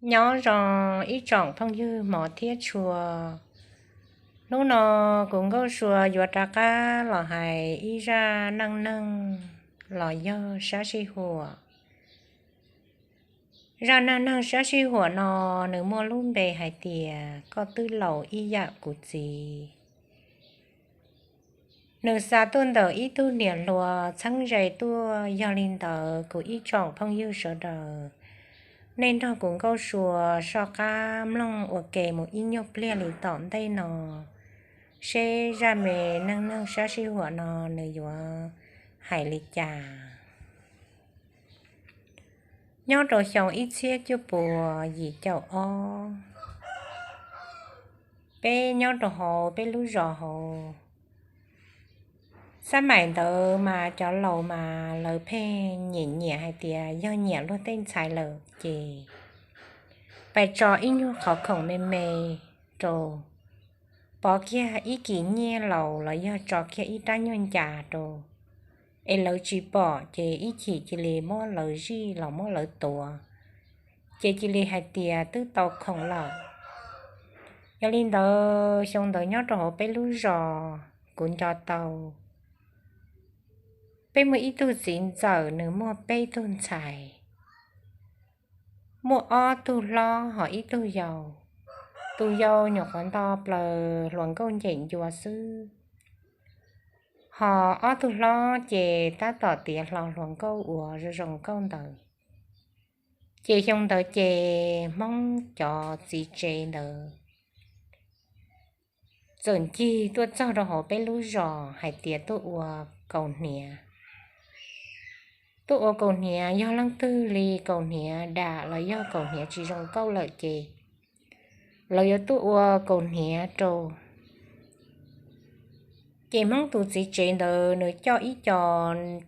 Nyob zoo ib tsoom phooj ywg hmov thiab tshua. Hnub no kuv Nkauj Sua yuav rov qab los hais ib zaj neej neeg los yog sab sij huam. Zaj neej neeg sab sij huam no nws muaj lub npe hais tias koj twb laus ib yam kuv txiv. Nws xa tuaj ntawm ib tug niam hluas txheeb ze tuaj, yog li ntawd kuv ib tsoom phooj ywg sawv daws, nej nrog kuv Nkauj Sua soj qab mloog ua ke mus ib nyuag pliag li tom ntej no, seb zaj me neej neeg sab sij huam no nws yuav hais li cas. Nyob rau xyoo ib txhiab cuaj puas yim caum ob, peb nyob rau hauv peb lub zos hauv, xab maim ntawd mas cov laus mas lawv pheej nyiam nyiam hais tias yog nyiam luag tej ntxhais lawm ces pais tso ib nyuag qhov khoom me me rau, pov kiag ib kis nyiaj laus los yog tso kiag ib rab nyuag ncas rau, es lawv tsis pom ces ib chim cia li muab lawv zij los muab lawv tuav, ces cia li hais tias twb tau khoom lawm. Yog li ntawd xyoo ntawd nyob rau hauv peb lub zos kuv nco tau, peb muaj ib tug txiv ntxawm nws muaj peb tug ntxhais, muaj ob tug hlob ho ib tug yau. Tus yau nyuam qhuav nto plaws hluas nkauj ncem ncua xwb, ho ob tug hlob ces tab tom tiav hlo hluas nkauj uas zoo zoo nkauj ntawd. Ces xyoo ntawd ces Hmoob cov txiv tsev ntawd txawm ncig tuaj txog rau hauv peb lub zos hais tias tuaj ua kaus hniav. Tuaj ua kaus hniav, yog leej twg li kaus hniav dam los yog kaus hniav tsis zoo nkauj lawm ces lawv yuav tuaj ua kaus hniav rau. Ces Hmoob tus txiv tsev ntawd nws coj ib co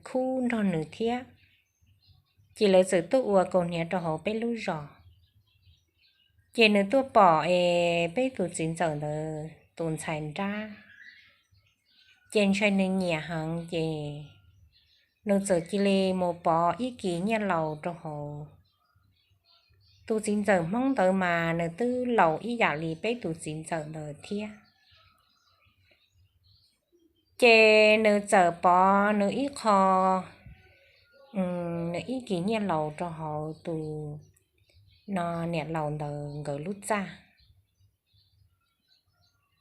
khub nrog nws thiab, ces lawv txawm tuaj ua kaus hniav rau hauv peb lub zos. Ces nws tuaj pom es peb tus txiv ntxawm ntawd tus ntxhais nrab, ces ntshai nws nyiam heev ces nws txawm cia li mus pov ib kis nyiaj laus rau hauv. Tus txiv ntxawm Hmoob ntawd mas nws twb laus ib yam li peb tus txiv ntxawm ntawd thiab. Ces nws txawm pov nws ib qho, nws ib kis nyiaj laus rau hauv tus no niam laus ntawd nkawd lub txaj.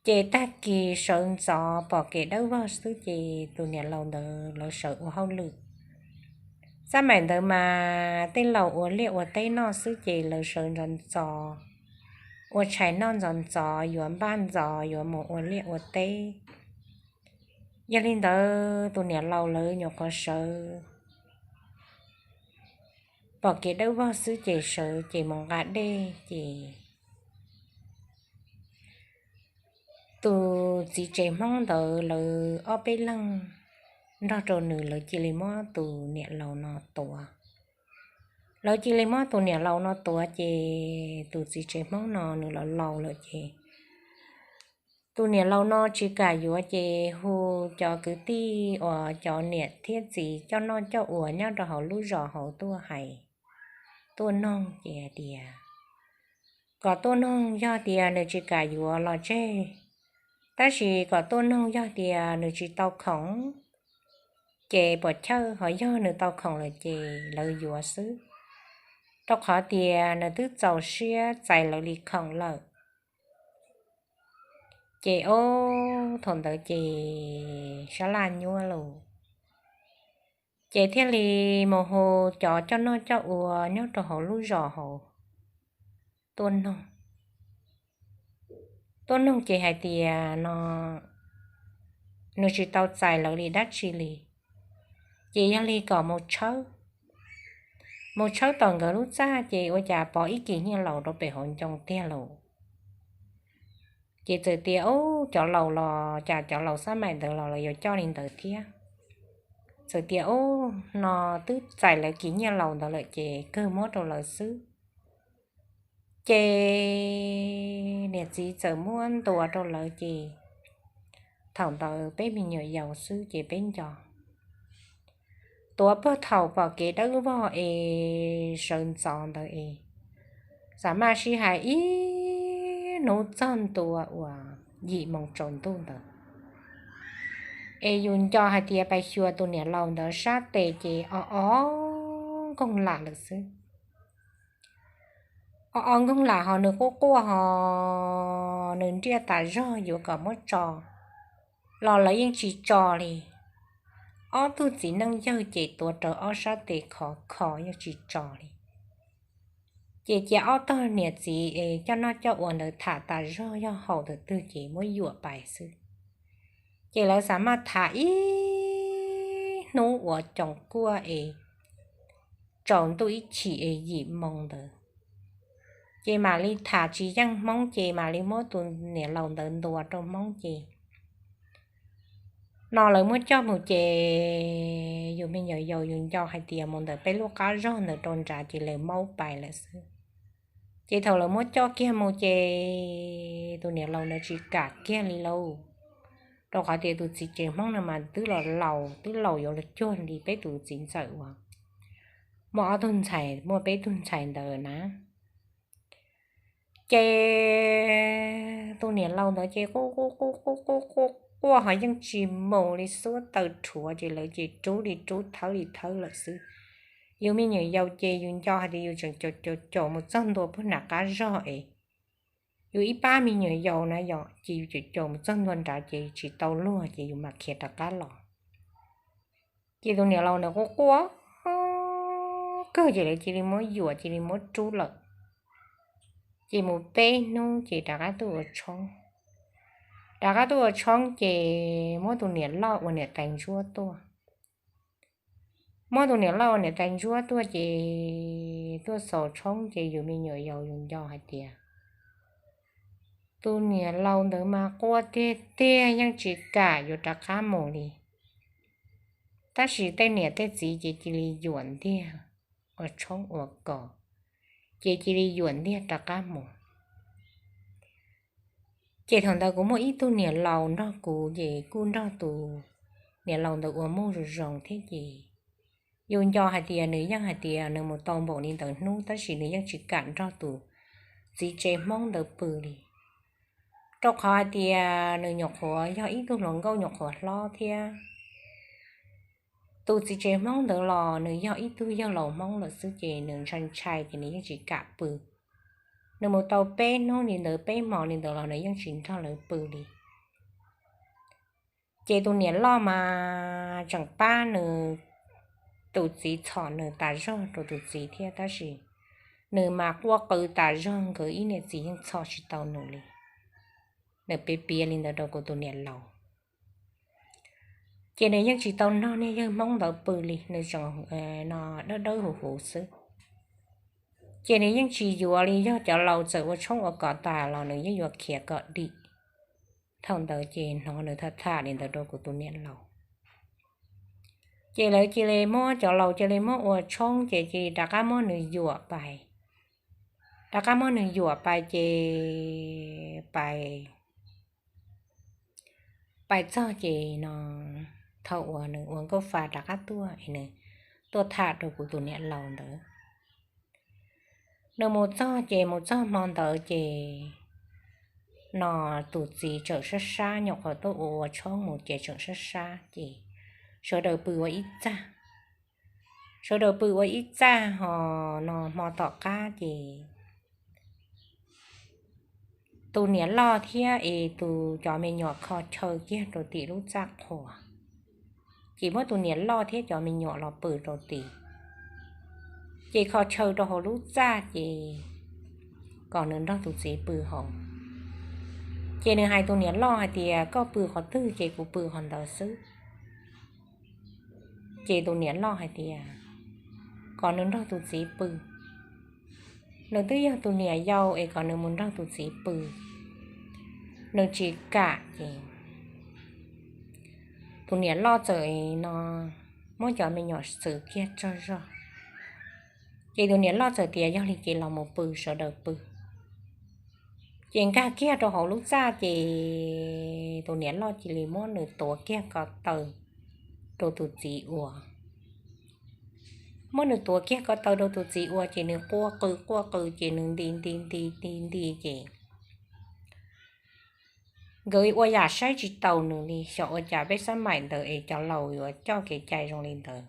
Ces tag kis sawv ntxov pom kev dawb vog xwb ces tus niam laus ntawd lawv sawv ua hauj lwm. Xab maim ntawd mas tej laus ua liaj ua teb noj xwb ces lawv sawv ntxov ntxov ua tshais noj ntxov ntxov, yuav npaj ntxov yuav mus ua liaj ua teb. Yog li ntawd tus niam laus lawv nyuam qhuav sawv pom kev dawb vog xwb ces sawv ces mus nqa dej ces tus txiv tsev Hmoob ntawd lawv ob peb leeg nrog rau nws, lawv cia li muab tus niam laus no tuav. Lawv cia li muab tus niam laus no tuav ces tus txiv tsev Hmoob no nws los laus lawm ces tus niam laus no tsis kam yuav ces hu cov kwv tij uas cov niam thiab txiv coj noj coj ua nyob rau hauv lub zos hauv tuaj hais, tuaj noog ces hais tias kom tuaj noog, yog tias nws tsis kam yuav los tseg, tab sis kom tuaj noog yog tias nws tsis tau khoom ces pom chawj, ho yog nws tau khoom lawm ces lawv yuav xwb, rau qhov tias nws twb txaus siab txais lawv li khoom lawm. Ces ob thaum ntawd ces sab laj nyuab lawm, ces thiaj li mus hu cov coj noj coj ua nyob rau hauv lub zos hauv tuaj noog. Tuaj noog ces hais tias no nws tsis tau txais lawv li dab tsi li, ces yog li kom mus tshawb. Mus tshawb tom nkawd lub txaj ces ua cas pov ib kis nyiaj laus rau pem hauv ncoo tiag lawm. Ces txawm tias, Ub, cov laus los cas cov laus xab maim ntawd los lawv yuav coj li ntawd thiab? Txawm tias, Ub, no twb txais lawv kis nyiaj laus ntawd lawm ces kawg muab rau lawv xwb. Ces niam txiv txawm muab ntuas rau lawv ces thaum ntawd peb me nyuam yaus xwb ces peb nco, tuav puag thaum pom kev dawb vog es sawv ntxov ntawd es Xav maj sib hais ib hnub txog ntua uas yim moo tsaus ntuj ntawd, es yus nco hais tias pais xyuas tus niam laus ntawd sab tes ces o o nkoog lam lawm xwb. O o nkoog lam ho nws quaj quaj ho nws nriaj tas zog yuav kom muab tso los lawv yeej tsis tso li. Ob tug txiv neej yawg ces tuav rawv ob sab tes khov kho yeej tsis tso li. Ces cia ob tog niam txiv es coj noj coj ua ntawd tham tas zog yog haum tus twg ces muab yuam pais xwb. Ces lawv xav maj tham ib hnub uas coom kuaj es tsaus ntuj ib chim es yim moo ntawd, ces mam li tham tsis yeej Hmoob ces mam li muab tus niam laus ntawd ntuas rau Hmoob ces no lawv muab coj mus ces yus me nyuam yaus yus nco hais tias mus ntawm peb lub qab zog ntawd rau nrad ces lawv maub pais lawm xwb. Ces thaum lawv muab coj kiag mus ces tus niam laus ntawd tsis kam kiag li lauj, rau qhov tias tus txiv tsev Hmoob no mas twb los laus twb laus yuav luag cuag li peb tus txiv ntxawm uas muaj ob tug ntxhais muaj peb tug ntxhais ntawd na. Ces tus niam laus ntawd ces quaj quaj quaj quaj quaj quaj ho yeej tsis mus li, xuab taws rhuav ces lawv ces rub li rub thawb li thawb lawm xwb. Yus me nyuam yaus ces yus nco hais tias yus tseem caum caum caum mus txog ntua puag nram qab zog es yus ib pab me nyuam yaus na yom, ces yus caum caum mus txog ntua nrad ces tsis tau luag ces yus mam khiav rov qab los. Ces tus niam laus ntawd quaj quaj kawg ces lawv cia li muab yuam cia li muab rub lawm. Ces mus peb hnub ces rov qab tuaj ua tshoob. Rov qab tuaj ua tshoob ces muab tus niam loj ua niam tais ntsuab tuaj. Muab tus niam loj ua niam tais ntsuab tuaj ces tuaj xaus tshoob ces yus me nyuam yaus yus nco hais tias tus niam laus ntawd mas quaj tiag tiag yeej tsis kam yuav rov qab mus li. Tab sis tej niam tej txiv ces cia li yuam ntiag ua tshoob ua kos, ces cia li yuam ntiag rov qab mus. Ces thaum ntawd kuv muaj ib tug niam laus nrog kuv ces kuj nrog tus niam laus ntawd ua muaj zoo zoo thiab ces yus nco hais tias nws yeej hais tias nws mus tau npaum li ntawd hnub tab sis nws yeej tsis kam nrog tus txiv tsev Hmoob ntawd pw li, rau qhov hais tias nws nyuam qhuav yog ib tug hluas nkauj nyuam qhuav hlob thiab. Tus txiv tsev Hmoob ntawd los nws yog ib tug yawg laus Hmoob lawm xwb ces nws ntshai ntshai ces nws yeej tsis kam pw. Nws mus tau peb hnub li ntawd peb hmo li ntawd los nws yeej tsis nrog lawv pw li. Ces tus niam loj mas tseem pab nws, tus txiv txhom nws tas zog rau tus txiv thiab tab sis nws mas quaj qw tas zog nkawd ib niam txiv yeej txhom tsis tau nws li. Nws piav piav li ntawd rau kuv tus niam laus. Ces nws yeej tsis tau nrog niag yawg Hmoob ntawd pw li, nws tseem no dawb dawb huv huv xwb. Ces nws yeej tsis yuav li, yog cov laus txawm ua tshoob ua kos tas los nws yeej yuav khiav kom dim. Thaum ntawd ces hnov nws tham tham li ntawd rau kuv tus niam laus. Ces lawv cia li muab, cov laus cia li muab ua tshoob ces cia li rov qab muab nws yuam pais. Rov qab muab nws yuam pais ces pais pais txog ces no thaum uas nws ua nkauj fa rov qab tuaj es nws tuaj tham rau kuv tus niam laus ntawd. Nws mus txog ces mus txog hmo ntawd ces no tus txiv tseem sab sab, nyuam qhuav tuaj ua ua tshoob mus ces tseem sab sab ces sawv daws pw ua ib txaj. Sawv daws pw ua ib txaj ho no hmo tom qab ces tus niam loj thiab es tus cov me nyuam kho chaw kiag rau tim lub txaj qhua. Ces muab tus niam loj thiab cov me nyuam los pw rau tid, ces kho chaw rau hauv lub txaj ces kom nws nrog tus txiv pw hauv. Ces nws hais tus niam loj hais tias, koj pw qhov twg ces kuv pw qhov ntawd xwb. Ces tus niam loj hais tias kom nws nrog tus txiv pw, nws twb yog tus niam yau es kom nws mus nrog tus txiv pw, nws tsis kam ces tus niam loj txawm no muab cov me nyuam txwv kiag tsaug zog. Ces tus niam loj txawm tias yog li ces los mus pw, sawv daws pw. Ces nkag kiag rau hauv lub txaj ces tus niam loj cia li muab nws tuav kiag ko taw rau tus txiv ua. muab nws tuav kiag ko taw rau tus txiv ua ces nws quaj qw quaj qw ces nws nti nti nti nti nti ces nkawd ua yam saib tsis taus nws li. Xyov ua cas peb xab maim ntawd es cov laus yuav coj kev cai zoo li ntawd.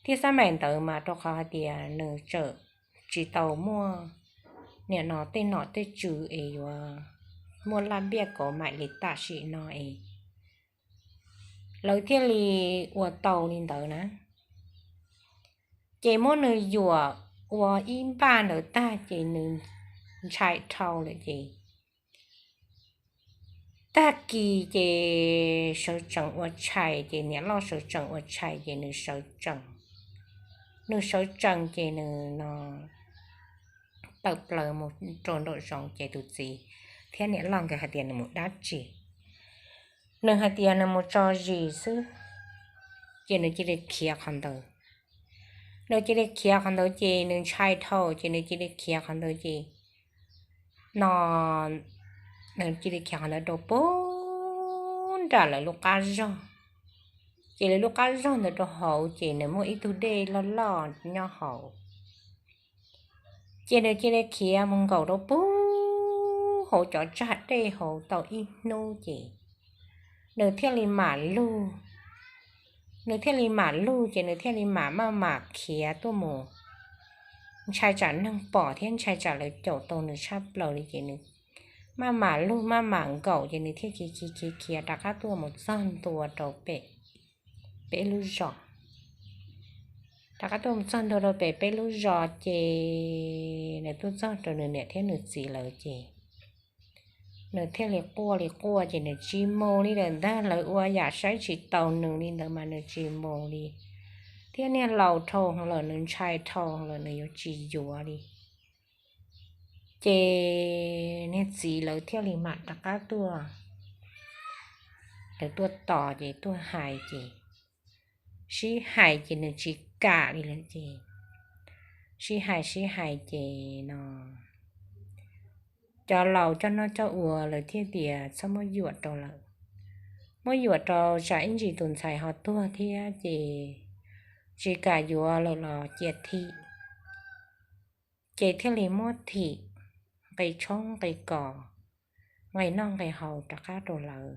Thiab xab maim ntawd mas rau qhov hais tias nws tseem tsis tau muaj niam no tej nom tej tswv es yuav muaj laj npiaj kauv maim li tam sim no es lawv thiaj li ua tau li ntawd na. Ces muab nws yuam ua ib npaj ntawd tag ces nws ntshai dhau lawm ces tag kis ces sawv tsees ua tshais ces niam loj sawv tsees ua tshais ces nws sawv tsees. Nws sawv tsees ces nws no tawm plaws mus rau nraum zoov ces tus txiv thiab niam loj nkawd hais tias nws mus dab tsi. Nws hais tias nws mus tso zis xwb, ces nws cia li khiav qhov ntawd. Nws cia li khiav qhov ntawd ces nws ntshai dhau ces nws cia li khiav qhov ntawd ces no nws cia li khiav qhov ntawd rau puag nram lawv lub qab zog. Ces lawv lub qab zog ntawd rau hauv ces nws muaj ib tug dej loj loj nyob hauv. Ces nws cia li khiav mus nkaum rau puag hauv cov tsag dej hauv tau ib hnub ces nws thiaj li mam lug. Nws thiaj li mam lug ces nws thiaj li mam maj mam khiav tuaj mus. Ntshai tsam neeg pom thiab ntshai tsam lawv caum tau nws tshaj plaws li ces nws maj mam lug maj mam nkaum ces nws thiaj khiav khiav khiav khiav rov qab tuaj mus txog ntua rau pem peb lub zos. Rov qab tuaj mus txog ntua rau pem peb lub zos ces nws tuaj txog rau nws niam thiab nws txiv lawv ces nws thiaj li quaj li quaj ces nws tsis mus li lawm ntag. Lawv ua yam saib tsis taus nws li ntawd mas nws tsis mus li. Thiab niag laus dhau lawm, nws ntshai dhau lawm, nws yuav tsis yuav li. Ces niag txiv lawv thiaj li mam rov qab tuaj, lawv tuaj tos ces tuaj hais ces sib hais ces nws tsis kam li lawm ces sib hais sib hais ces no cov laus coj noj coj ua lawv thiaj tias txhob muab yuam rau lawm. Muab yuam rau tsam ib ntsis tus ntxhais ho tuag thiab ces tsis kam yuav lawm los cia thim. Ces thiaj li muab thim nqe tshoob nqe kos, nqe noj nqe haus rov qab rau lawv.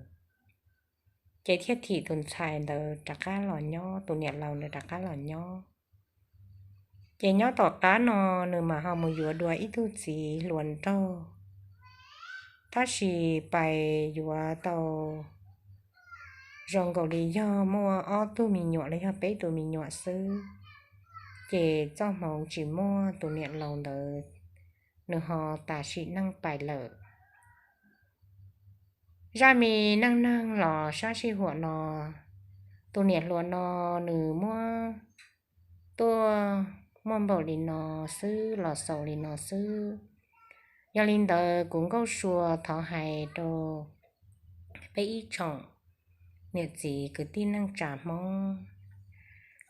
Ces thiaj thim tus ntxhais ntawd rov qab los nyob, tus niam laus ntawd rov qab los nyob. Ces nyob tom qab no nws mam ho mus yuav dua ib tug txiv hluas nraug, tab sis pais yuav tau zoo nkaus li yog muaj ob tug me nyuam los yog peb tus me nyuam xwb. Ces txoj hmoov tsis muaj, tus niam laus ntawd nws ho tas sim neej pais lawm. Zaj me neej neeg los sab sij huam no, tus niam hluas no nws muab tuaj muaj npaum li no xwb los xaus li no xwb. Yog li ntawd kuv Nkauj Sua thov hais rau peb ib tsoom niam txiv kwv tij neej tsa Hmoob,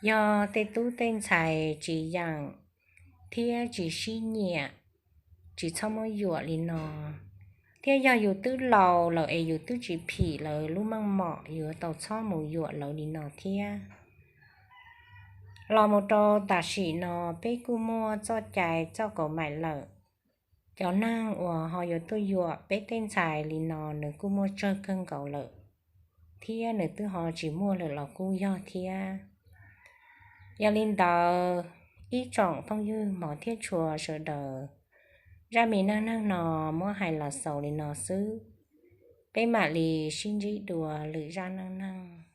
yog tej tub tej ntxhais tsis yeem thiab tsis sib nyiam, tsis txhob muab yuam li no. Thiab yog yus twb laus lawm es yus twb tsis phim lawv lub meej mom, yuav tau txhob mus yuam lawv li no thiab. Los mus rau tam sim no peb kuj muaj txoj cai txoj kaus maim lawm. Cov neeg uas ho yuav tuaj yuam peb tej ntxhais li no nws kuj muaj tsawg kawg nkaus lawm, thiab nws twb ho tsis muaj lawm los kuj yog thiab. Yog li ntawd, ib tsoom phooj ywg hmov thiab tshua sawv daws, zaj me neej neeg no muab hais los xaus li no xwb. Peb mam li sib ntsib dua lwm zaj neej neeg.